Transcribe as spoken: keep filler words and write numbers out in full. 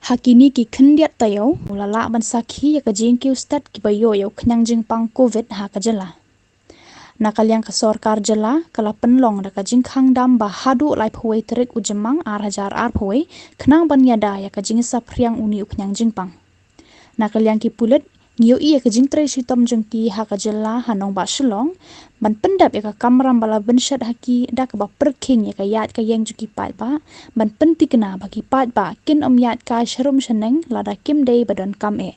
Ha kine ki khyndiat taïew, u la lah ban sakhi ïa ka jingkiew stet kiba ïoh ïa u khñiang jingpang covid ha ka jylla. Na ka liang ka sorkar jylla, ka la pynlong da ka jingkhang dam ba haduh laiphew wei tarik u Jymmang ar hajar arphew wei, khnang ban ïada ïa ka jingsaphriang une u khñiang jingpang. Na ka liang ki pulit, ngi ïohi ïa ka jingtrei shitom jong ki ha ka jylla ha nongbah Shillong, ban pyndep ïa ka kamram ba la bynshet ha ki da kaba pyrkhing ïa ka ïaid ka ïeng jong ki paidbah, ban pyntikna ba ki paidbah kin ym ïaid kai sharum shaneng lada kim dei ba donkam eh.